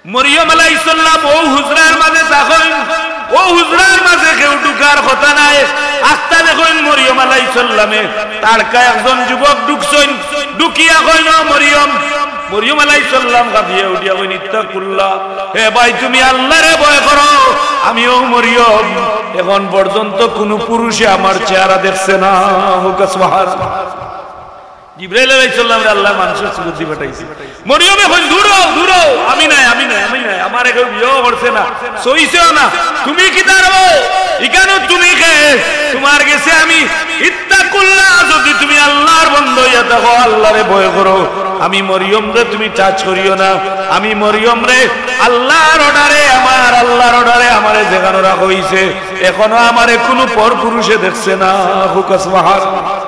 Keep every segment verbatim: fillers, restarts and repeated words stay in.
মরিয়ম আলাইহিস সালাম অউ হুজরার মাঝে থাকইন, অউ হুজরার মাঝে কেউ ঢুকার কথা নায়। আখতা দেখইন মরিয়ম আলাইহিস সালামে, তাড়কা একজন যুবক ঢুকছইন, ঢুকিয়া কইন, "ও মরিয়ম।" মরিয়ম আলাইহিস সালাম কাঁপিয়া উঠিয়া কইন, "ইত্তাকুল্লাহ, হে ভাই, তুমি আল্লারে ভয় করো। আমি অউ মরিয়ম, এখন পর্যন্ত কুনু পুরুষে আমার চেহারা দেখছে না।" কউক্কা সুবহানাল্লাহ। জিব্রাইল আলাইহিস সালামরে আল্লায় মানষর সুরত দি পাঠাইছে। মরিয়মে কইন, "দূর অও, দূর অও, আমি নায়, আমি নায়, আমি নায়, আমারে কেউ বিয়াও করছে না, ছইছেও না। তুমি কিতার অও? ইখানো তুমি কে? তুমার গেছে আমি, ইত্তাকুল্লাহ, যুদি তুমি আল্লার বন্দা অইয়া থাকো, আল্লারে ভয় করো, আমি মরিয়মরে তুমি touch করিও না। আমি মরিয়মরে আল্লার অর্ডারে, আমার আল্লার অর্ডারে আমারে যেখানো রাখা অইছে, এখনো আমারে কুনু পর পুরুষে দেখছে না।" কউক্কা সুবহানাল্লাহ।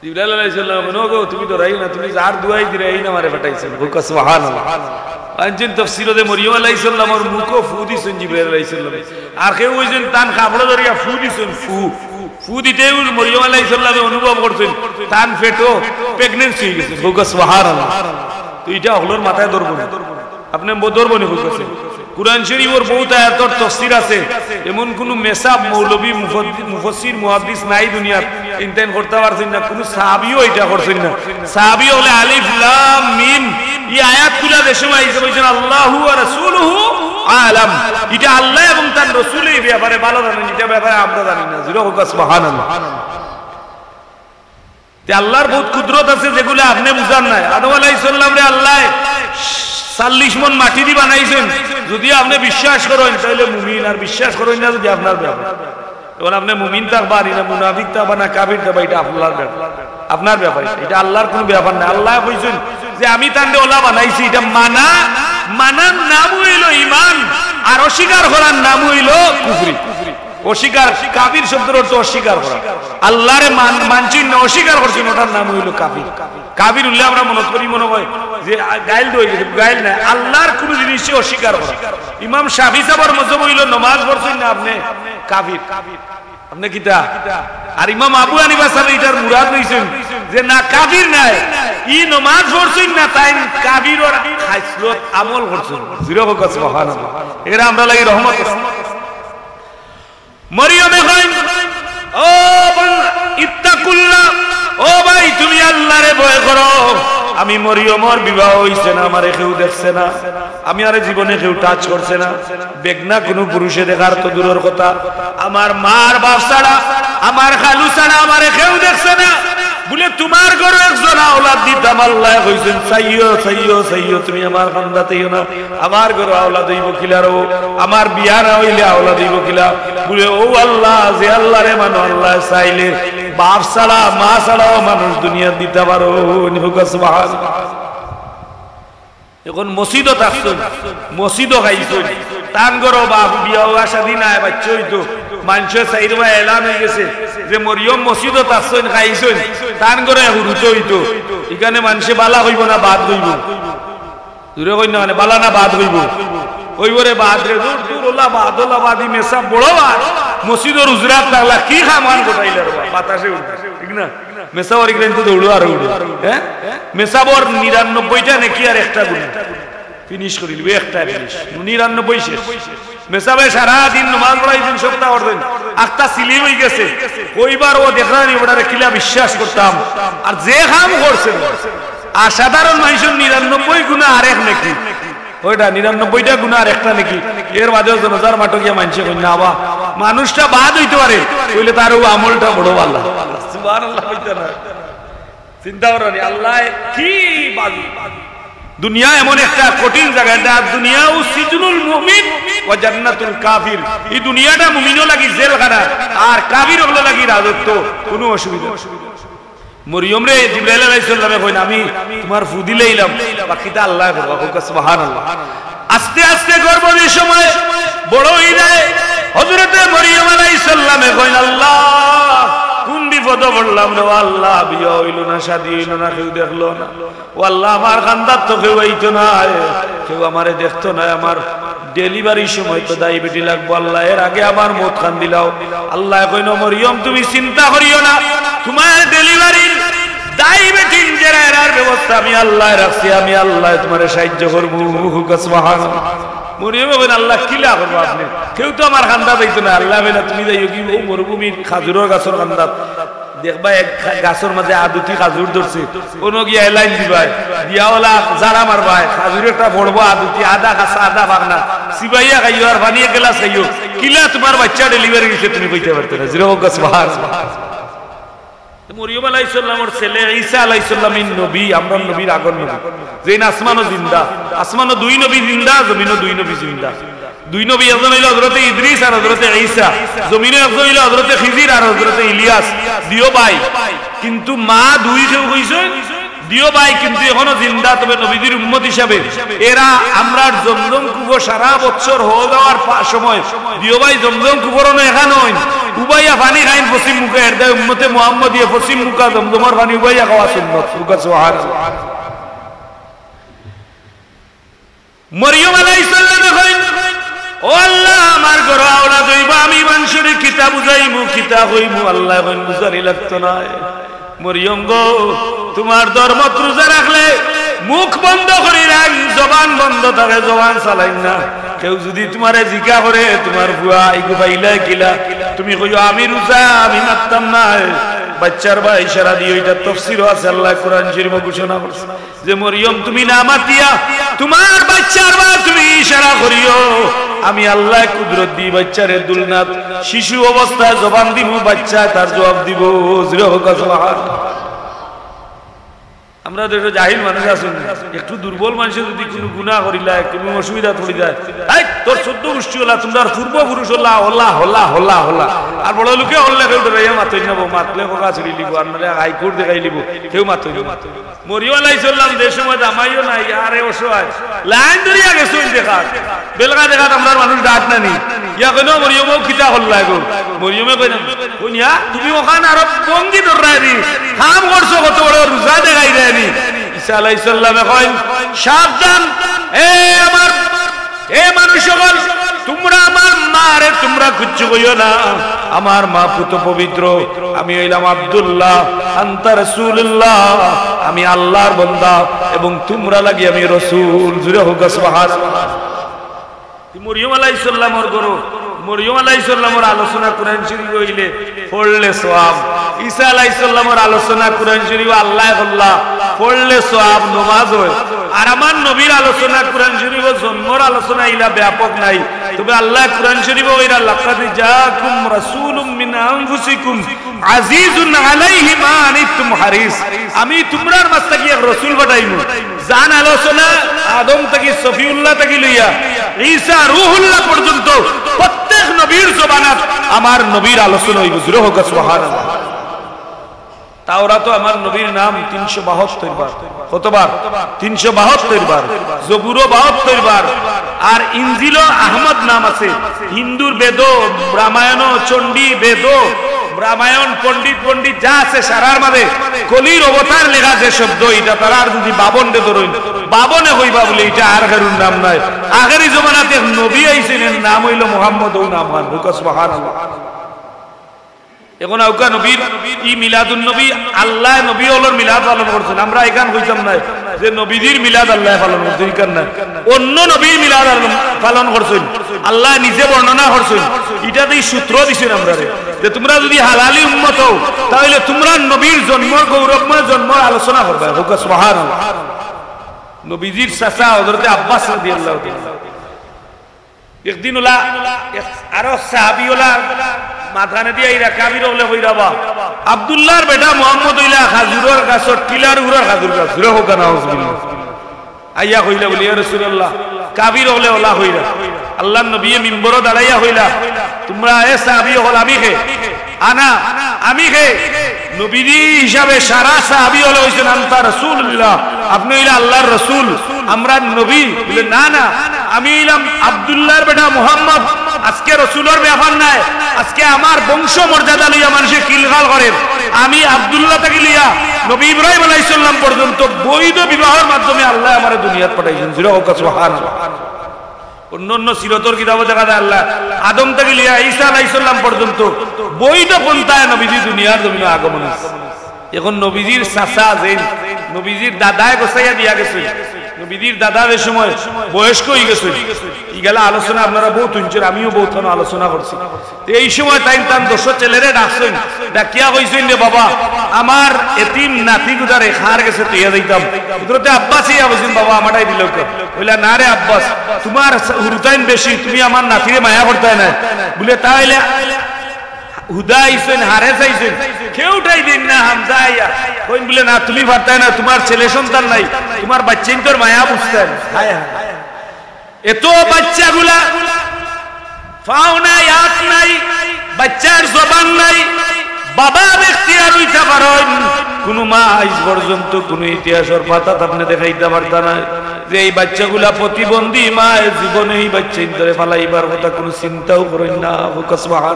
জিব্রাইল আলাইহিস সালাম কইন, "ওগো, তুমি ডরাইও না, তুমি যার দুয়াই দিরায়, এইন আমারে পাঠাইছইন।" কউক্কা সুবহানাল্লাহ। আনছইন তফসিরো যে মরিয়ম আলাইহিস সালামর মুখো ফু দিছইন জিব্রাইল আলাইহিস সালামে। আর কেউ কইছইন তান কাপড়ো ধরিয়া ফু দিছইন, ফু। ফু দিতেউ মরিয়ম আলাইহিস সালামে অনুভব করছইন, তান পেটো pregnancy অইগেছে। কউক্কা সুবহানাল্লাহ। তো ইটা হকলর মাথায় ধরবো না। আপনে ব-, ধরবো নি কউক্কা। কুরআন শরীফর বউত আয়াতর তফসির আছে, এমন কুনু মেসাব, মৌলভী, মুফদ-, মুফাসসির, মুহাদ্দিস নাই দুনিয়াত, ইনতাইন করতা পারছইন না, কুনু সাহাবিও ইটা করছইন না। সাহাবি অকলে আলিফ লাম মিম, ই আয়াতগুলা যে সময় আইছে কইছইন, "আল্লাহু ওয়া রাসূলুহু আ'লাম", ইটা আল্লাহ এবং তান রসুলে ই ব্যাপারে ভালা জানইন, ইটা ব্যাপারে আমরা জানি না। জুরে কউক্কা সুবহানাল্লাহ। তে আল্লার বউত কুদরত আছে যেগুলা আপনে বুঝার নায়। আদম আলাইহিস সালামরে আল্লায় চাল্লিশ মন মাটি দি বানাইছইন, যুদি আপনে বিশ্বাস করইন তাইলে মুমিন, আর বিশ্বাস করইন না যুদি আপনার ব্যাপার। এখন আপনে মুমিন থাকবা, আর ইনা মুনাফিক থাকবা না কাফির থাকবা, ইটা আপনার ব্যাপার, আপনার ব্যাপার। ইটা আল্লার কুনু ব্যাপার নায়। আল্লায় কইছইন যে আমি তানরে অলা বানাইছি, ইটা মানা, মানার নাম অইলো ইমান, আর অস্বীকার করার নাম অইলো কুফরি। অস্বীকার, কাফির শব্দর অর্থ অস্বীকার করা। আল্লারে মান-, মানছইন না, অস্বীকার করছইন, অটার নাম অইলো কাফির। কাফির অইলে আমরা মনো করি, মনো অয় যে, আ, গাইল তো অইগেছে, গাইল নায়, আল্লার কুনু জিনিসরে অস্বীকার করা। ইমাম শাফি সাবর মজহব অইলো, নমাজ পড়ছইন না আপনে, কাফির। আপনে কিতা? আর ইমাম আবু হানিফা সাবে ইটার মুরাদ লইছইন যে না, কাফির নায়, ই নমাজ পড়ছইন না, তাইন কাফিরর খাইছলত আমল করছইন। জুরে কউক্কা সুবহানাল্লাহ। এরা আমরার লাগি রহমত আছে। মরিয়মে কইন, "ও বন-, ইত্তাকুল্লাহ, ও ভাই, তুমি আল্লারে ভয় করো। আমি মরিয়মর বিবাহ অইছে না, আমারে কেউ দেখছে না, আমারে জীবনে কেউ touch করছে না, বেগনা কুনু পুরুষে দেখার তো দূরর কথা, আমার মার বাপ ছাড়া, আমার খালু ছাড়া আমারে কেউ দেখছে না।" বুলে, "তুমার ঘরো একজন আওলাদ দিতাম, আল্লায় কইছইন, চাইও, চাইও, চাইও, তুমি আমার কান্দাত আইও না।" আমার ঘরো আওলাদ অইবো কিলা রে? আমার বিয়া না অইলে আওলাদ অইবো কিলা? বুলে, "ও আল্লাহ, যে আল্লারে মানো, আল্লায় চাইলে বাপ ছাড়া, মা ছাড়াও মানুষ দুনিয়াত দিতা পারো।" নি কউক্কা সুবহানাল্লাহ। এখন মসজিদো থাকছইন, মসজিদো খাইছইন, তান ঘরো বাপ বিয়া অওয়া শাদি নাই, বাইচ্চা অইতো, মানষে চাইর বায় এলান অইগেছে যে মরিয়ম মসজিদো থাকছইন, খাইছইন, তান ঘরো হুরুতা অইতো, ইখানে মানষে ভালা কইবো না বাদ কইবো? জুরে কইন না কেনে, ভালা না বাদ কইবো? কইবো রে বাদ রে, দূর, দূর, অলা বাদ, অলা বাদ, ই মেসাব বড় বাদ। মসজিদর উজরাত থাকলা, কি খামান ঘটাইলা রে বা, বাতাসে উড়ে, ঠিক না? মেসাবর ইখান তো দৌড়ো আর উড়ো, হ্যাঁ? মেসাবর নিরানব্বইটা নেকি আর একটা গুনা। Finish করিলিবো, একটা finish। নিরানব্বই শেষ। মেসাবে সারা দিন নমাজ পড়াইছইন, সপ্তাহ করছইন। আখতা স্লিপ অইগেছে। কইবার অউ দেখরা নি, বেটারে কিলা বিশ্বাস করতাম। আর যে কাম করছে, আর সাধারণ মানষর নিরানব্বই গুনা আর এক নেকি। অউটা নিরানব্বইটা গুনা আর একটা নেকি। এর বাদেও জনাজার মাঠো গিয়া মানষে কইন না, "আবা, মানুষটা বাদ অইতে পারে, অইলে তার অউ আমলটা বড় ভালা।" সুবহানাল্লাহ কইতা না। চিন্তা করো নি, আল্লায় কি বাজু। দুনিয়া এমন একটা কঠিন জাগা, এটা দুনিয়া ও সিজনুল মুমিন ওয়া জান্নাতুল কাফির। ই দুনিয়াটা মুমিনর লাগি জেলখানা, আর কাফির অকলর লাগি রাজত্ব, কুনু অসুবিধা নাই। মরিয়মরে জিব্রাইল আলাইহিস সালামে কইন, "আমি তুমার ফু দিলাইলাম, বাকিটা আল্লায় করবা।" কউক্কা সুবহানাল্লাহ। আস্তে আস্তে গর্ভবতী সময় বড় অই যায়। হযরতে মরিয়ম আলাইহিস সালামে কইন, "আল্লাহ, কুন বিপদো পড়লাম রে আল্লাহ, বিয়া অইলো না, শাদি অইলো না, কেউ দেখলো না। ও আল্লাহ, আমার কান্দাত তো কেউ আইতো নায়, কেউ আমারে দেখতো নায়, আমার delivery-র সময় তো দায়ী বেটি লাগবো আল্লাহ, এর আগে আমার মউত কান্দিলাও।" আল্লায় কইন, "ও মরিয়ম, তুমি চিন্তা করিও না, তুমার delivery-র দায়ী বেটিন যেরা, এরার ব্যবস্থা আমি আল্লায় রাখছি, আমি আল্লায় তুমারে সাহায্য করমু। কউক্কা সুবহানাল্লাহ। মরিয়মে কইন, "আল্লাহ, কিলা করবা আপনে? কেউ তো আমার কান্দাত আইতো না।" আল্লায় কইলা, "তুমি যাইওগি অউ মরুভূমির খাজুরর গাছর কান্দাত, দেখবায় এক খা-, গাছর মাজে আদুতি খাজুর ধরছে, অনো গিয়া এলাইন দিবায়, দিয়া অলা জাড়া মারবায়, খাজুর একটা পড়বো আদুতি, আধা কাঁচা আধা পাকনা, চিবাইয়া খাইও আর পানি এক গেলাস খাইও। কিলা তুমার বাইচ্চা delivery অইছে তুমি কইতায় পারতায় না।" জুরে কউক্কা সুবহানাল্লাহ। মরিয়ম আলাইহিস সালামর ছেলে ঈসা আলাইহিস সালাম, ই নবী, আমরার নবীর আগর নবী, যেইন আসমানো জিন্দা, আসমানো দুই নবী জিন্দা, জমিনো দুই নবী জিন্দা। দুই নবী, একজন অইলা হযরতে ইদ্রিস আর হযরতে ঈসা। জমিনো একজন অইলা হযরতে খিজির আর হযরতে ইলিয়াস, দুইও ভাই। কিন্তু মা দুই কেউ কইছইন, দুইও ভাই কিন্তু এখনো জিন্দা, তবে নবীজির উম্মত হিসাবে এরা আমরার জমজম কুয়ো সারা বছর হজ যাওয়ার পা-, সময় দুইও ভাই জমজম কুয়োর অনো এখান অইন, উবাইয়া পানি খাইন পশ্চিম মুখা, এর দায় উম্মতে মুহাম্মদিয়ে পশ্চিম মুখা জমজমর পানি উবাইয়া খাওয়া সুন্নত। কউক্কা সুবহানাল্লাহ। মরিয়ম আলাইহিস সালামে কইন, "ও আল্লাহ, আমার ঘরো আওলাদ অইবো, আমি মানষরে কিতা বুঝাইমু, কিতা কইমু?" আল্লায় কইন, "বুঝানি লাগতো নায়। মরিয়ম গো, তুমার ধর্মত রোজা রাখলে মুখ বন্ধ করি রাইন, জবান বন্ধ থাকে, জবান চালাইন না। কেউ যুদি তুমারে জিকা করে, তুমার ফুয়া, ইগু পাইলায় কিলা, তুমি কইও, 'আমি রোজা, আমি মাততাম নায়।'" বাইচ্চার বায় ইশারা দিও, ইটা তফসিরো আছে, আল্লায় কোরআন শরীফো ঘোষণা করছে। যে মরিয়ম তুমি না মাতিয়া তুমার বাইচ্চার বায় তুমি ইশারা করিও, আমি আল্লায় কুদরতদি বাইচ্চারে দুলনাত শিশু অবস্থায় জবান দিমু, বাইচ্চায় তার জবাব দিবো। জুরে কউক্কা সুবহানাল্লাহ। আমরার দেশো জাহিল মানুষ আছইন, একটু দুর্বল মানষে যুদি কুনু গুনা করিলায়, কুনু অসুবিধাত পড়ি যায়, "এই তোর চৌদ্দ গুষ্টি অলা, তুমরার পূর্বপুরুষ অলা, অলা, অলা, অলা।" আর বড় লোকে অলা কেউ ডরাইয়া মাতইন না, মাতলে খোকা ছিড়িলিবো, আপনারে হাইকোর্ট দেখাইলিবো, কেউ মাতইন না। মরিয়ম আলাইহিস সালাম যে সময় জামাইও নাই, আরে অসহায়, লাইন ধরিয়া গেছইন দেখাত। বেলকা দেখাত আমরার মানুষ ডাক নানি। ইয়া কইন, "মরিয়ম, অউ কিতা করলায় গো?" মরিয়মে কইন, "কইন ইয়া, তুমি অখান আরো ভঙ্গি ধররায় নি, কাম করছো কত বড়, রোজা দেখাইরায় নি।" ঈসা আলাইহিস সালামে কইন, "সাবধান, এ আমার, এ মানুষ অকল, তুমরা আমার মারে তুমরা কিচ্ছু কইও না। আমার মা পুত পবিত্র, আমি অইলাম আব্দুল্লাহ, আনতা রাসূলুল্লাহ, আমি আল্লাহর বান্দা এবং তুমরার লাগি আমি রাসূল।" জুরে কউক্কা সুবহানাল্লাহ। মরিয়ম আলাইহিস সালামর ঘরো, মরিয়ম আলাইহিস সালামর আলোচনা কোরআন শরীফো অইলে পড়লে সওয়াব। ঈসা আলাইহিস সালামর আলোচনা কোরআন শরীফো আল্লায় করলা, পড়লে সওয়াব, নমাজ অয়। আর আমার নবীর আলোচনা কোরআন শরীফো জন্মর আলোচনা ইলা ব্যাপক নাই। তবে আল্লায় কোরআন শরীফো কইরা, "লাকাদ জাআকুম রাসূলুম মিন আনফুসিকুম আজিজুন আলাইহি মা আনিতুম হারিস।" আমি তুমরার মাজ থাকি এক রসুল পাঠাইমু। যান আলোচনা আদম থাকি, সফিউল্লাহ থাকি লইয়া ঈসা রুহুল্লাহ পর্যন্ত প্রত্যেক নবীর জবানাত আমার নবীর আলোচনা অইবো। জুরে কউক্কা সুবহানাল্লাহ। তাওরাতো আমার নবীর নাম তিনশো বাহাত্তর বার। কতবার? তিনশো বাহাত্তর বার। জবুরো বাহাত্তর বার। আর ইনজিলো আহমদ নাম আছে। হিন্দুর বেদো, রামায়ণো, চণ্ডী বেদো, রামায়ণ, পণ্ডিত পণ্ডিত যা আছে সারার মাঝে কলির অবতার লেখা যে শব্দ, ইটা তারা আর যুদি বাবনরে ধরইন, বাবনে কইবা বুলে ইটা আর কেউর নাম নায়। আখেরি জমানাত এক নবী আইছইন, এর নাম অইলো মুহাম্মদ, অউ নাম খান। কউক্কা সুবহানাল্লাহ। এখন অউক্কা নবীর ই মিলাদুন নবী, আল্লায় নবী অকলর মিলাদ পালন করছইন। আমরা ইখান কইতাম নায় যে নবীজির মিলাদ আল্লায় পালন করছইন, ইখান নায়। অন্য নবীর মিলাদ আল-, পালন করছইন, আল্লায় নিজে বর্ণনা করছইন। ইটাতে ই সূত্র দিছইন আমরারে যে তুমরা যুদি হালালি উম্মত অও, তাইলে তুমরার নবীর জন্মর গৌরবময় জন্মর আলোচনা করবায়। কউক্কা সুবহানাল্লাহ। নবীজির চাচা হযরতে আব্বাস রাদিয়াল্লাহু তাআলা একদিন অলা, এক, আরো সাহাবী অলা, মাঝখানেদি আইরা কাফির অকলে কইরা, "বা, আব্দুল্লাহর বেটা মুহাম্মদ অইলা খাজুরর গাছর টিলার উপরর খাজুর গাছ।" জুরে কউক্কা নাউজুবিল্লাহ। আইয়া কইলা বুলে, "ইয়া রাসূলুল্লাহ, কাফির অকলে অলা কইরা।" আল্লাহর নবীয়ে মিম্বরো দাঁড়াইয়া কইলা, "তুমরা এ সাহাবী অকল, আমি কে?" আনা, আমি কে? নবীজি হিসাবে সারা সাহাবী অকলে কইছইন, "আনতা রাসূলুল্লাহ, আপনে অইলা আল্লাহর রাসূল, আমরার নবী।" বুলে, "না, না, আমি অইলাম আব্দুল্লাহর বেটা মুহাম্মদ। আজকে রসুলর ব্যাপার নায়, আজকে আমার বংশ মর্যাদা লইয়া মানষে কিলকাল করের। আমি আব্দুল্লাহ থাকি লইয়া নবী ইব্রাহিম আলাইহিস সালাম পর্যন্ত বৈধ বিবাহর মাধ্যমে আল্লায় আমারে দুনিয়াত পাঠাইছইন।" জুরে কউক্কা সুবহানাল্লাহ। অন্য অন্য সিরতর কিতাবো দেখা যায় আল্লায় আদম থাকি লইয়া ঈসা আলাইহিস সালাম পর্যন্ত বৈধ পন্থায় নবীজি দুনিয়ার জমিনো আগমন অইছে। এখন নবীজির চাচা যেইন, নবীজির দাদায় গছাইয়া দিয়া গেছইন। নবীজির দাদা যে সময় বয়স্ক অইগেছইন, ইগুলা আলোচনা আপনারা বউত হুনছইন, আমিও বউতখান আলোচনা করছি। তে এই সময় তাইন তান দশ ছেলেরে ডাকছইন, ডাকিয়া কইছইন, "রে বাবা, আমার এতিম নাতিগুতারে কার গেছে থইয়া যাইতাম?" হযরতে আব্বাস আইয়া কইছইন, "বাবা, আমাটাই দিলাউক্কা।" কইলা, "না রে আব্বাস, তুমার হুরুতাইন বেশি, তুমি আমার নাতিরে মায়া করতায় নায়।" বুলে, "তাইলে হুদা আইছইন, হারেস আইছইন, কেউটাই দিন না।" হামজা আইয়া কইন বুলে, "না, তুমি পারতায় না, তুমার ছেলে সন্তান নাই, তুমার বাইচ্চাইন্তর মায়া বুঝতায় না।" হায় হায়, এত বাইচ্চাগুলা, পাও নাই, আত নাই, বাইচ্চার জবান নাই, বাবা বেখতিয়ার অইতা পারইন। কুনু মা আইজ পর্যন্ত কুনু ইতিহাসর পাতাত আপনে দেখাইতা পারতা নায় যে এই বাইচ্চাগুলা প্রতিবন্ধী মায় জীবনে এই বাইচ্চাইন্তরে ফালাইবার কথা কুনু চিন্তাও করইন না। কউক্কা সুবহান।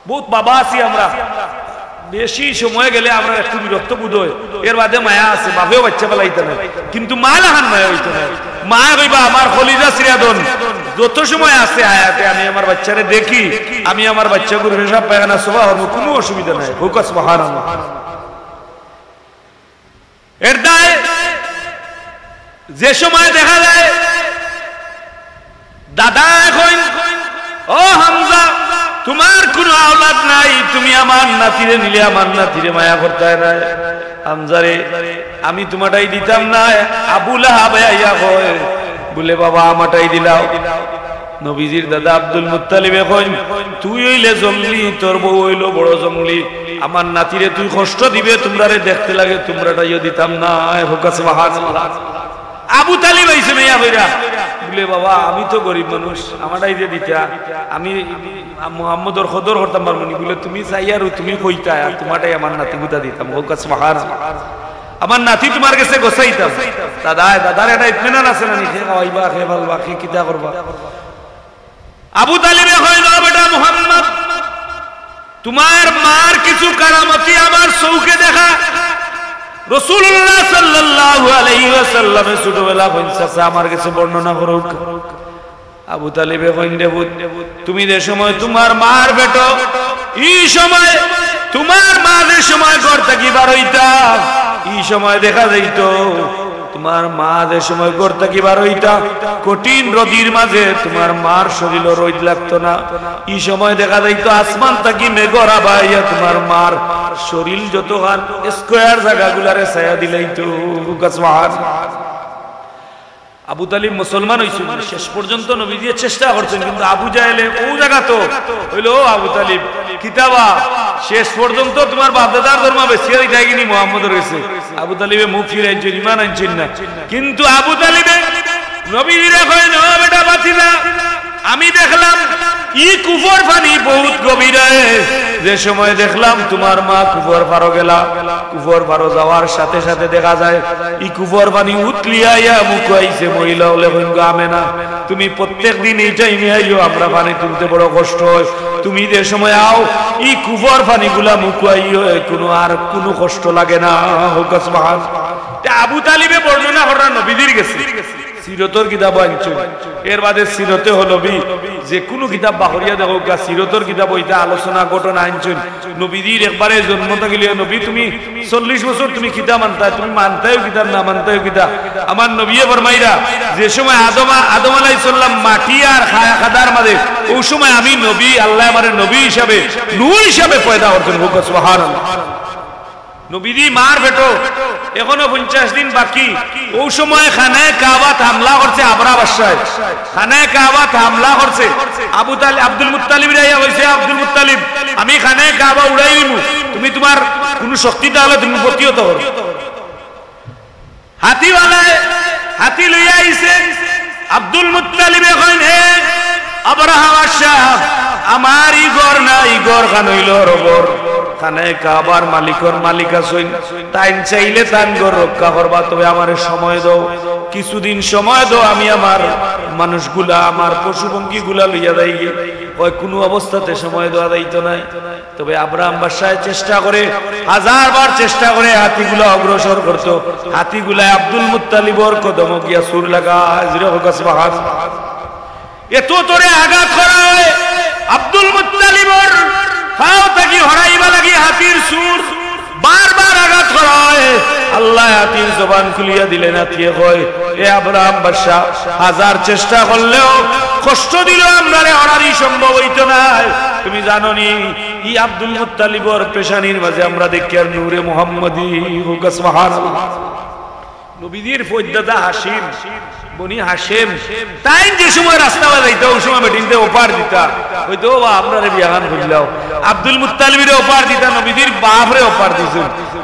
বউত বাবা আছি আমরা, বেশি সময় গেলে আমরার একটু বিরক্ত বোধ অয়, এর বাদে মায়া আছে, বাপেও বাইচ্চা ফালাইতা নায়, কিন্তু মা লাখান মায়া অইতো নায়। মায় কইবা, "আমার কলিজা ছিড়া ধন, যত সময় আছে হায়াতে আমি আমার বাইচ্চারে দেখি, আমি আমার বাইচ্চাগুর পেশাব পায়খানা সফা করমু, কুনু অসুবিধা নাই।" কউক্কা সুবহানাল্লাহ। এর দায় যে সময় দেখা যায় দাদায় কইন, "ও হামজা, তুমার কুনু আওলাদ নাই, তুমি আমার নাতিরে নিলে আমার নাতিরে মায়া করতায় নায়। হামজারে আমি তুমাটাই দিতাম নায়।" আবু লাহাবে আইয়া কয় বুলে, "বাবা, আমাটাই দিলাও।" নবীজির দাদা আব্দুল মুত্তালিবে কইন, "তুই অইলে জংলি, তোর বউ অইলো বড় জংলি, আমার নাতিরে তুই কষ্ট দিবে, তুমরারে দেখতে লাগে, তুমরাটাইও দিতাম নায়।" কউক্কা সুবহানাল্লাহ। আবু তালিব আইছইন ইয়া কইরা, বুলে, "বাবা, আমি তো গরিব মানুষ, আমাটাই যে দিতা, আমি মুহাম্মদর কদর করতাম পারমুনি।" বুলে, "তুমি চাইয়ারও তুমি কইতায়, আর তুমাটাই আমার নাতিগুতা দিতাম।" কউক্কা সুবহানাল্লাহ। "আমার নাতি তুমার গেছে গছাইতাম।" দাদায়, দাদার একটা ইতমিনান আছে না নি? কে খাওয়াইবা, কে ফালবা, কে কিতা করবা? আবু তালিবে কইন, "ও বেটা মুহাম্মদ, তুমার মার কিছু কারামতি আমার চউখে দেখা।" রাসূলুল্লাহ সাল্লাল্লাহু আলাইহি ওয়াসাল্লামে ছোটবেলা কইন, "চাচা, আমার গেছে বর্ণনা করউক্কা।" আবু তালিবে কইন, "রে পুত, তুমি যে সময় তুমার মার পেটো, ই সময় তুমার মা যে সময় ঘর থাকি বার অইতা, ই সময় দেখা যাইতো তুমার মা যে সময় ঘর থাকি বার অইতা, কঠিন রইদর মাঝে তুমার মার শরীলো রইদ লাগতো না। ই সময় দেখা যাইতো আসমান থাকি মেঘর আভা আইয়া তুমার মার শরীল যতখান square জাগাগুলারে ছায়া দিলাইতো।" কউক্কা সুবহান। আবু তালিব মুসলমান অইছইন, শেষ পর্যন্ত নবীজিয়ে চেষ্টা করছইন, কিন্তু আবু জাহেলে অউ জাগাত অইলো, "ও আবু তালিব, কিতা বা, শেষ পর্যন্ত তুমার বাপ-দাদার ধর্ম বেচিয়া দিতায় গি নি মুহাম্মদর গেছে?" আবু তালিবে মুখ ফিরাইছইন, ইমান আনছইন না। কিন্তু আবু তালিবে নবীজিরে কইন, "ও বেটা ভাতিজা, আমি দেখলাম ই কূপর পানি বউত গভীর অয়। যে সময় দেখলাম তুমার মা কূপর পারো গেলা, কূপর পারো যাওয়ার সাথে সাথে দেখা যায় ই কূপর পানি উতলিয়া আইয়া মুখো আইছে।" মহিলা অকলে কইন, "গো আমেনা, তুমি প্রত্যেক দিন ই টাইমে আইও, আমরা পানি তুলতে বড় কষ্ট অয়। তুমি যে সময় আও, ই কূপর পানিগুলা মুখো আইও, কুনু আর কুনু কষ্ট লাগে না।" কউক্কা সুবহান। তে আবু তালিবে বর্ণনা কররা নবীজির গেছে। সিরতর কিতাবো আনছইন। এর বাদে সিরতে নবী যে কুনু কিতাব বার করিয়া দেখউক্কা, সিরতর কিতাবো ইতা আলোচনা ঘটনা আনছইন। নবীজির একবারে জন্ম থাকিলে, "নবী, তুমি চল্লিশ বছর তুমি কিতা মানতায়, তুমি মানতায়ও কিতা, না মানতায়ও কিতা?" আমার নবীয়ে ফরমাইরা, "যে সময় আদম, আদম আলাইহিস সালাম মাটি আর খা-, কাদার মাঝে, অউ সময় আমি নবী, আল্লায় আমারে নবী হিসাবে, নূর হিসাবে পয়দা করছইন।" কউক্কা সুবহানাল্লাহ। নবীজি মার পেটো, এখনো পঞ্চাশ দিন বাকি। অউ সময় খানায়ে কাবাত হামলা করছে আবরাহা বাদশায়। খানায়ে কাবাত হামলা করছে। আবু তাল-, আব্দুল মুত্তালিবরে আইয়া কইছে, "আব্দুল মুত্তালিব, আমি খানায়ে কাবা উড়াই দিমু, তুমি তুমার কুনু শক্তি থাকলে তুমি প্রতিহত করো।" হাতিওয়ালায় হাতি লইয়া আইছে। আব্দুল মুত্তালিবে কইন, "হে আবরাহা বাদশা, আমার ই ঘর না, ই ঘর খান অইলো অরবর। খানায়ে কাবার মালিকর মালিক আছইন, তাইন চাইলে তান ঘর রক্ষা করবা, তবে আমারে সময় দেও, কিছুদিন সময় দেও, আমি আমার মানুষগুলা, আমার পশুপঙ্খীগুলা লইয়া যাইগি।" কয়, "কুনু অবস্থাতে সময় দেওয়া যাইতো নায়।" তবে আবরাম বাদশায় চেষ্টা করে, হাজারবার চেষ্টা করে হাতিগুলা অগ্রসর করতো। হাতিগুলায় আব্দুল মুত্তালিবর কদমো গিয়া ছুর লাগায়। জোরে কউক্কা সুবহানাল্লাহ। এত জোরে আঘাত করা অয়, আব্দুল মুত্তালিবর পাও থাকি হরাইবার লাগি হাতির ছুর বারবার আঘাত করা অয়। আল্লায় হাতির জবান খুলিয়া দিলে হাতিয়ে কয়, "এ আবরাম বাদশা, হাজার চেষ্টা করলেও কষ্ট দিলেও আমরারে হরানি সম্ভব অইতো নায়।" তুমি জানো নি, ই আব্দুল মুত্তালিবর পেশানির মাঝে আমরা দেখিয়ার নূরে মুহাম্মদী। কউক্কা সুবহানাল্লাহ। নবীজির ফৈদ্দাদা হাশিম, বনি হাশেম, তাইন যে সময় রাস্তা বায় যাইতা, অউ সময় বেটিন্তে অফার দিতা, কইতা, "ও বা, আমরারে বিয়াখান করিলাও।" আব্দুল মুত্তালিবরে অফার দিতা, নবীজির বাফরে অফার দিছইন।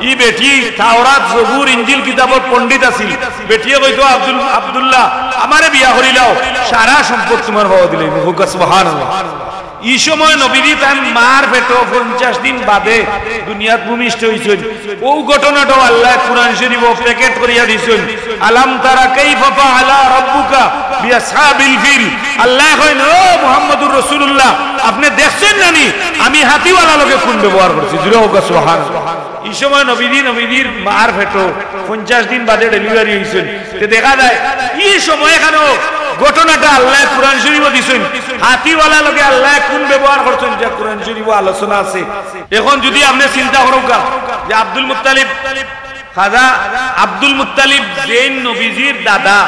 ই বেটি তাওরাত, জবুর, ইঞ্জিল কিতাবর পণ্ডিত আছিল। বেটিয়ে কইতা, "আব্দুল, আব্দুল্লাহ, আমারে বিয়া করিলাও, সারা সম্পদ তুমার বায় দিলে।" কউক্কা সুবহানাল্লাহ। ই সময় নবীজি তান মার পেটো পঞ্চাশ দিন বাদে দুনিয়াত ভূমিষ্ঠ অইছইন। অউ ঘটনাটাও আল্লায় কুরআন শরীফো প্যাকেট করিয়া দিছইন। "আলাম তারা কাইফা ফাআলা রাব্বুকা বিআসহাবিল ফিল।" আল্লায় কইন, "ও মুহাম্মদুর রাসূলুল্লাহ, আপনে দেখছইন না নি আমি হাতিওয়ালা লগে কুন ব্যবহার করছি?" জুরে কউক্কা সুবহানাল্লাহ। ই সময় নবীজি, নবীজির মার পেটো পঞ্চাশ দিন বাদে ডেলিভারি অইছইন। তে দেখা যায়, ই সময়খানো ঘটনাটা আল্লায় কুরআন শরীফো দিছইন। হাতিওয়ালা লগে আল্লায় কুন ব্যবহার করছইন, ইটা কুরআন শরীফো আলোচনা আছে। এখন যুদি আপনে চিন্তা করউক্কা যে আব্দুল মুত্তালিব, খাজা আব্দুল মুত্তালিব যেইন নবীজির দাদা,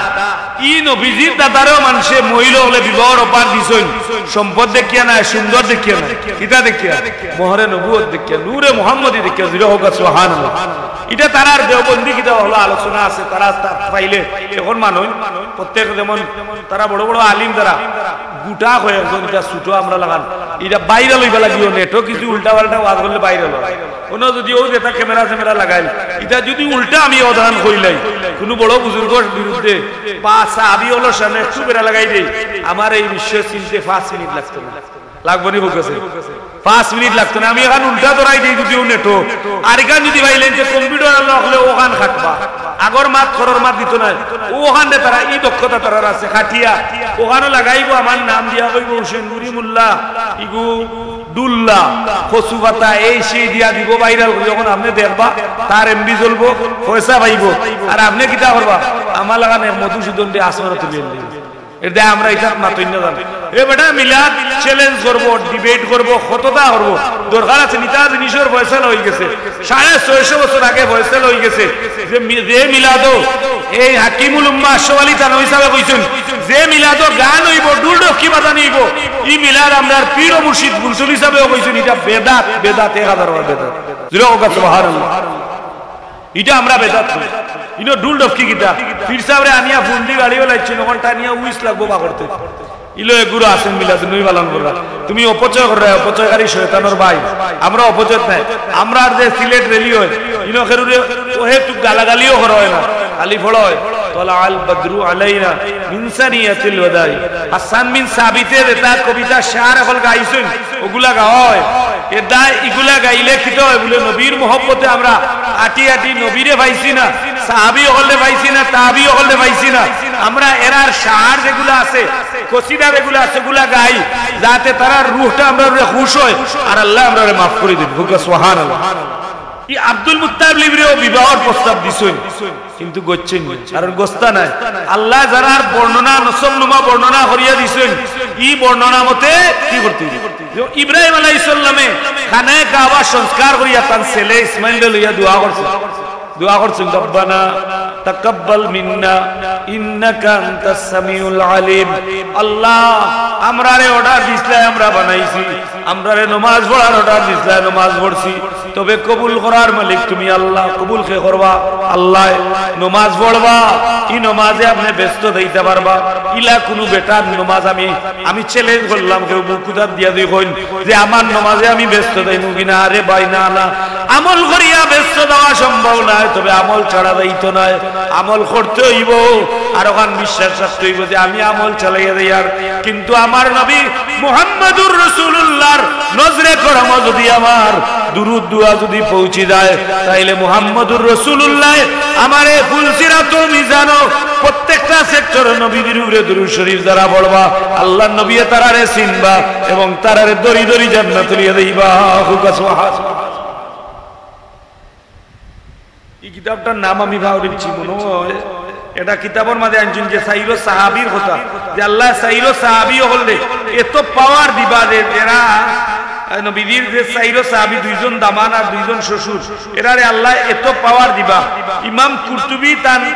ই নবীজির দাদারেও মানষে মহিলা অকলে বিবাহর অফার দিছইন, সম্পদ দেখিয়া নায়, সুন্দর দেখিয়া নায়, কিতা দেখিয়া? মোহরে নবুয়ত দেখিয়া, নূরে মুহাম্মদী দেখিয়া, জুরে কউক্কা সুবহানাল্লাহ। ইটা তারার দেওবন্দি কিতাবো আলোচনা আছে, তারা তা পাইলে এখন মানুষ প্রত্যেক যেমন তারা বড় বড় আলিম তারা গুটা কয়েকজন, ইটা ছুটো আমরা লাখান, ইটা ভাইরাল অইবার লাগিও নেটো কিছু উল্টা পাল্টা ওয়াজ করলে ভাইরাল অয়। অনো যুদি অউ যেটা ক্যামেরা স্যামেরা লাগাইল, ইটা যুদি উল্টা আমি অউ লাখান কইলাই, কুনু বড় বুজুর্গর বিরুদ্ধে বা সাহাবী অকলর সামনে একটু বেড়া লাগাই দেই, আমার এই বিষয়ে চিনতে পাঁচ মিনিট লাগতো না। লাগবো নি বুঝাইতে? পাঁচ মিনিট লাগতো না। আমি অখান উল্টা ধরাই দেই যুদি অউ নেটো, আর ইখান যুদি পাইলাইন যে কম্পিউটার আলা অকলে অখান কাটবা, আগর মাত খরর মাত দিতো নায়, অখান দে তারা ই দক্ষতা তারার আছে, কাটিয়া অখানো লাগাইবো, আমার নাম দিয়া কইবো হুসেনপুরি মোল্লা, ইগু ডুল্লা, কচু পাতা, এই সেই দিয়া দিবো ভাইরাল করি। অখন আপনে দেখবা, তার এমবি জ্বলবো, পয়সা পাইবো, আর আপনে কিতা করবা? আমার লাখান এক মধুসূদন দে আসমানো তুলি আনলি। এর দায় আমরা ইটা মাতইন না জানি। এ বেটা মিলাদ চ্যালেঞ্জ করবো, ডিবেট করবো, কততা করবো, দরকার আছে নি? ইতা জিনিসর ফয়সালা অইগেছে। সাড়ে ছয়শো বছর আগে ফয়সালা অইগেছে যে মি-, যে মিলাদো এই হাকিমুল উম্মাহ আশরাফ আলী থানভী সাবে কইছইন, যে মিলাদো গান অইবো, ঢুল ঢপকি বাজানি অইবো, ই মিলাদ আমরার পীর ও মুর্শিদ ফুলতলী সাবেও কইছইন, ইটা বেদাত, বেদাত, এক হাজার বার বেদাত। জুরে কউক্কা সুবহানাল্লাহ। ইটা আমরা বেদাত কই। ইনো ঢুল ঢপকি কিতা? পীর সাবরে আনিয়া ফুন্ডি গাড়িও লাইছইন, অখন টানিয়া উইস লাগবো বা করতে। ইলো এগুলো আছেন মিলাদ নবী পালন কররা। তুমি অপচয় কররায়, অপচয়কারী শয়তানর ভাই। আমরা অপচয় নায়। আমরার যে সিলেট র‍্যালি অয়, ইনো কেউরে অহেতুক গালাগালিও করা অয় না। খালি পড়া অয়, "তলা আল বদরু আলাইনা মিন সানিয়াতিল ওয়াদাই।" হাসান বিন সাবিতে যেটা কবিতা শেয়ার অকল গাইছইন, অগুলা গাওয়া অয়। এর দায় ইগুলা গাইলে কিতা অয় বুলে, নবীর মহব্বতে আমরা আটি আটি নবীরে পাইছি না, সাহাবী অকলরে পাইছি না, তাবি অকলরে পাইছি না। আমরা এরার শেয়ার যেগুলা আছে, কসিদা যেগুলা আছে, অগুলা গাই, যাতে তারার রুহটা আমরার উপরে খুশ অয়, আর আল্লায় আমরারে মাফ করি দিবা। কউক্কা সুবহানাল্লাহ। ই আব্দুল মুত্তালিবরেও বিবাহর প্রস্তাব দিছইন। কিন্তু গছইন না, কারণ গছতা নায়। আল্লায় যারার বর্ণনা, নসব নুমা বর্ণনা করিয়া দিছইন, ই বর্ণনা মতে কি করতে অইবো? যে ইব্রাহিম আলাইহিস সালামে খানায়ে কাবা সংস্কার করিয়া তান ছেলে ইসমাইলরে লইয়া দোয়া করছইন, দোয়া করছইন, "রব্বানা তাকাব্বাল মিন্না ইন্নাকা আনতাস সামিউল আলিম।" আল্লাহ, আমরারে অর্ডার দিছলায়, আমরা বানাইছি, আমরারে নমাজ পড়ার অর্ডার দিছলায়, নমাজ পড়ছি, তবে কবুল করার মালিক তুমি আল্লাহ, কবুল কে করবা? আল্লায়। নমাজ পড়বা, ই নমাজে আপনে ব্যস্ত থাইতা পারবা? ইলা কুনু বেটার নমাজ আমি, আমি চ্যালেঞ্জ করলাম, কেউ বুক কুদাত দিয়া দি কইন যে আমার নমাজে আমি ব্যস্ত থাইমু কিনা? আরে ভাই, না, না, আমল করিয়া ব্যস্ত থাওয়া সম্ভব নায়, তবে আমল ছাড়া যাইতো নায়, আমল করতে অইবো, আর অখান বিশ্বাস রাখতে অইবো যে আমি আমল চালাইয়া যাইয়ার, কিন্তু আমার নবী মুহাম্মাদুর রাসূলুল্লাহর নজরে করম যুদি আমার দুরুদ দোয়া যুদি পৌঁছি যায়, তাইলে মুহাম্মাদুর রাসূলুল্লায় আমারে পুলসিরাতুল মিজানো প্রত্যেকটা সেক্টরে নবীজির উপরে দুরুদ শরীফ যারা পড়বা, আল্লাহর নবীয়ে তারারে চিনবা এবং তারারে দরি দরি জান্নাত লইয়া যাইবা। কউক্কা সুবহানাল্লাহ। ই কিতাবটার নাম আমি পাহরিছি, মনো অয় এটা কিতাবর মাঝে আনছইন যে চাইরো সাহাবীর কথা, যে আল্লায় চাইরো সাহাবী অকলরে এত পাওয়ার দিবা যে এরা আর নবীজির যে চাইরো সাহাবী, দুইজন দামান আর দুইজন শ্বশুর, এরারে আল্লায় এত পাওয়ার দিবা। ইমাম কুরতুবী তান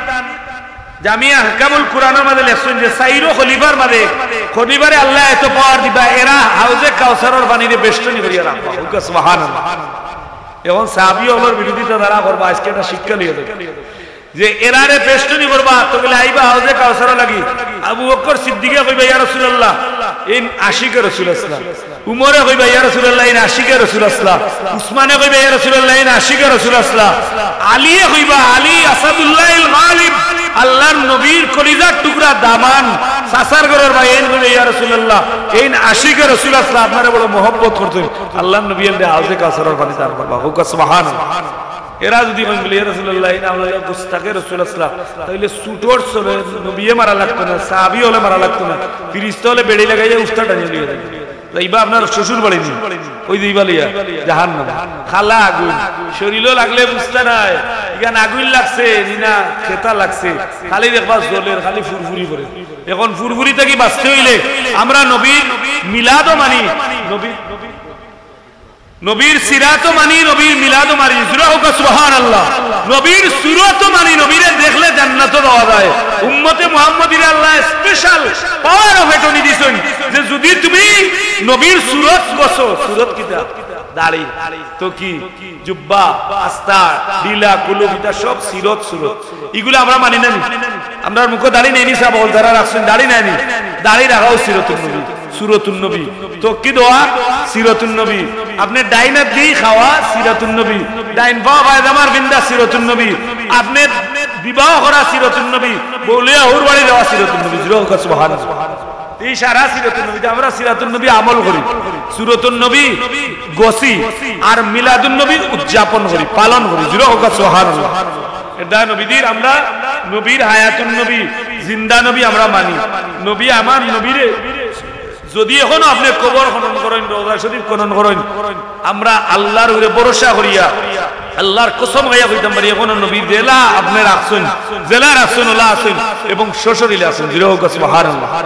জামিয়া আহকামুল কুরআনর মাঝে লেখছইন যে চাইরো খলিফার মাঝে খলিফারে আল্লায় এত পাওয়ার দিবা, এরা হাউজে কাউসারর পানিরে বেষ্টনী করিয়া রাখবা। কউক্কা সুবহানাল্লাহ। এখন সাহাবী অকলর বিরোধিতা যারা করবা, আইজকে একটা শিক্ষা লইয়া যাইবা। যে এরারে বেষ্টনী করবা, তো বলে আইবা হাউজে কাউসারর লাগি। আবু বকর সিদ্দিকে কইবা, "ইয়া রাসূলুল্লাহ, এইন আশিকে রাসূল আছলা।" উমরে কইবা, "ইয়া রাসূলুল্লাহ, এইন আশিকে রাসূল আছলা।" উসমানে কইবা, "ইয়া রাসূলুল্লাহ, এইন আশিকে রাসূল আছলা।" আলীয়ে কইবা, "আলী আসাদুল্লাহিল গালিব, আল্লাহর নবীর কলিজার টুকরা দামান, চাচার ঘরর ভাই।" এইন কইবা, "ইয়া রাসূলুল্লাহ, এইন আশিকে রাসূল আছলা, আপনারে বড় মহব্বত করছইন।" আল্লাহর নবী এনরে হাউজে কাউসারর পানি দান করবা। কউক্কা সুবহানাল্লাহ। এরা যদি কইন বলে, "ইয়া রাসূলুল্লাহ, এইন আমরার গুস্তাখে রাসূল আছলা," তাইলে ছুটোর ছলে নবীয়ে মারা লাগতো না, সাহাবী অকলে মারা লাগতো না, ফিরিস্তা অকলে বেড়ি লাগাইয়া উস্তা টানিয়া লইয়া যাইবা। যাইবা আপনার শ্বশুর বাড়ি নি, ওই যাইবা লইয়া জাহান্নাম। খালা আগুইন, শরীলো লাগলে বুঝতা নায়, ইখান আগুইন লাগছে নি না খেতা লাগছে, খালি দেখবা জ্বলের, খালি ফুরফুরি করে। এখন ফুরফুরি থাকি বাঁচতে অইলে আমরা নবীর মিলাদও মানি, নবীর নবীর সিরাতও মানি, নবীর মিলাদও মানি। জোরে কউক্কা সুবহানাল্লাহ। নবীর সুরতও মানি, নবীরে দেখলে জান্নাতো যাওয়া যায়। উম্মতে মুহাম্মদীরে আল্লায় special power of attorney দিছইন যে যদি তুমি নবীর সুরত গছো, সুরত কিতা? দাড়ি। তো কি? জুব্বা, আস্তা, ঢিলা, কুলুপ, ইতা সব সিরত, সুরত। ইগুলা আমরা মানি না নি? আমরার মুখো দাড়ি নাই নি, সাব অকল যারা রাখছইন দাড়ি নাই নি? দাড়ি রাখাও সিরতুন নবী। সুরতুন নবী। তকি দেওয়া সিরতুন নবী। আপনে ডাইন আত দি খাওয়া সিরতুন নবী। ডাইন পাও পায়জামার পিন্দা সিরতুন নবী। আপনে বিবাহ করা সিরতুন নবী। বউলিয়া হউর বাড়ি দেওয়া সিরতুন নবী। জোরে কউক্কা সুবহানাল্লাহ। এই সারা সিরতুন নবী, আমরা সিরাতুন নবী আমল করি, সুরতুন নবী গছি, আর মিলাদুন নবী উদযাপন করি, পালন করি। জোরে কউক্কা সুবহানাল্লাহ। এটা নবীজির, আমরা নবীর হায়াতুন নবী, জিন্দা নবী আমরা মানি। নবী আমার নবীরে যদি এখনো আপনে কবর খনন করইন, রওজা শরীফ খনন করইন, আমরা আল্লাহর উপরে ভরসা করিয়া, আল্লাহর কসম খাইয়া কইতাম পারি, এখনো নবী যেলা আপনে রাখছইন, যেলা রাখছইন, ওলা আছইন এবং সশরীরে আছইন। জোরে কউক্কা সুবহানাল্লাহ।